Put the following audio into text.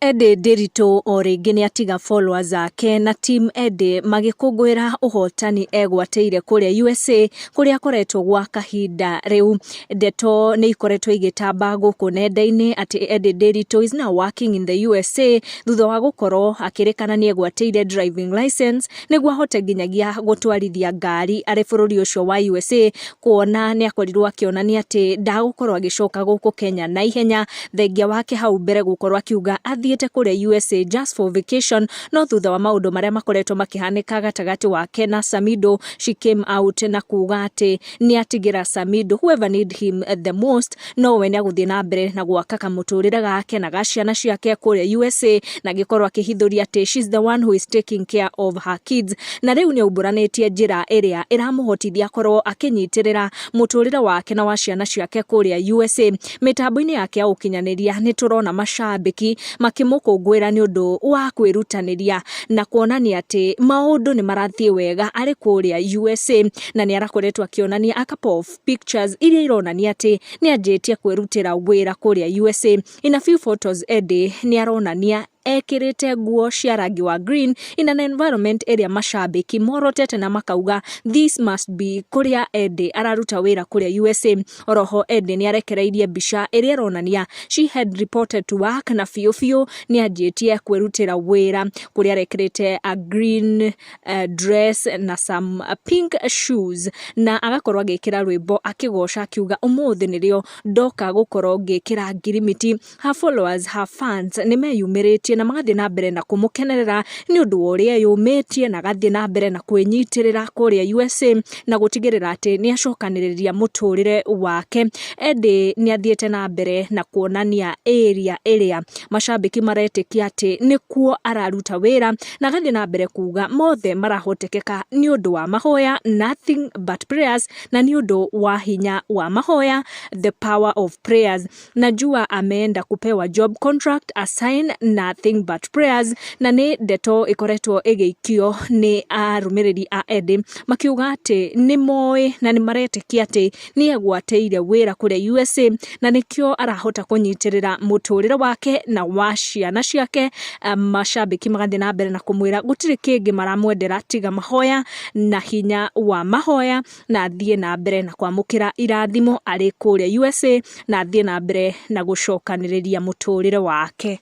Eddie Ndiritu o rĩngĩ nĩatiga followers ake na team Eddie magĩkũngũĩra ũhotani egwatĩire kũrĩa USA kũrĩa akoretwo gwa kahinda rĩu. Ndeto nĩ ikoretwo igĩtamba gũkũ nenda-inĩ atĩ Eddie Ndiritu is now working in the USA thutha wa gũkorwo akĩrĩkana nĩ egwatĩire driving license nĩguo ahote nginyagia gũtwarithia ngari arĩ bũrũri ũcio wa USA kuona nĩ akorirwo akĩonania atĩ ndagũkorwo agĩcoka gũkũ Kenya na ihenya thengia wake hau mbere gũkorwo akiuga athiĩte kũrĩa USA just for vacation no thutha wa maũndũ marĩa makoretwo makĩhanĩka gatagatĩ wake na Samido, she came out na kuga atĩ nĩ atigĩra Samido whoever need him the most, no we nĩ agũthiĩ na mbere na gwaka kamũtũrĩre gake na ga ciana ciake kũrĩa USA, na agĩkorwo akĩhithũria atĩ she's the one who is taking care of her kids, na rĩu nĩ aumbũranĩtie njĩra ĩrĩa ĩramũhotithia akorwo akĩnyitĩrĩra mũtũrĩre wake na wa ciana ciake kũrĩa USA. Mĩtambo-inĩ yake ya ũkinyanĩria nĩ tũrona macambĩki makĩmũkũngũĩra nĩ ũndũ wa kwĩrutanĩria na kuonania atĩ maũndũ nĩ marathiĩ wega arĩ kũrĩa USA, na nĩ arakoretwo akĩonania a couple of pictures iria ironania atĩ nĩ anjĩtie kwĩrutĩra wĩra kũrĩa USA. In a few photos, Eddie nĩ aronania ekĩrĩte nguo cia rangi wa green in an environment ĩrĩa macambĩki morotete na makauga this must be kũrĩa Eddie araruta wĩra kũrĩa USA. Oroho Eddie nĩ arekereirie mbica ĩrĩa ĩronania she had reported to work na biũ biũ nĩ anjĩtie kwĩrutĩra wĩra kũrĩa arekĩrĩte a green dress na some pink shoes, na agakorwo agĩkĩra rwĩmbo akĩgoca akiuga ũmũthĩ nĩrĩo ndoka gũkorwo ngĩkĩra ngirimiti. Her followers, her fans nĩ meyumĩrĩtie na magathiĩ na mbere na kũmũkenerera nĩ ũndũ wa ũrĩa eyũmĩtie na agathiĩ na mbere na kwĩnyitĩrĩra kũrĩa USA na gũtigĩrĩra atĩ nĩ acokanĩrĩria mũtũrĩre wake. Eddie nĩ athiĩte na mbere na kuonania area ĩrĩa macambĩki maretĩkia atĩ nĩkuo araruta wĩra, na agathiĩ na mbere kuga mothe marahotekeka nĩ ũndũ wa mahoya, nothing but prayers, na nĩ ũndũ wa hinya wa mahoya, the power of prayers. Najua ameenda kupewa job contract, assign nothing but prayers. Na nĩ ndeto ikoretwo ĩgĩikio nĩ arũmĩrĩri a Eddie makiuga atĩ nĩ moĩ na nĩ maretĩkia atĩ nĩ egwatĩire wĩra kũrĩa USA na nĩkĩo arahota kũnyitĩrĩra mũtũrĩre wake na wa ciana ciake. Macambĩki magathiĩ na mbere na kũmwĩra gũtirĩ kĩngĩ maramwendera tiga mahoya na hinya wa mahoya, na athiĩ na mbere na kwamũkĩra irathimo arĩ kũrĩa USA, na athiĩ na mbere na gũcokanĩrĩria mũtũrĩre wake.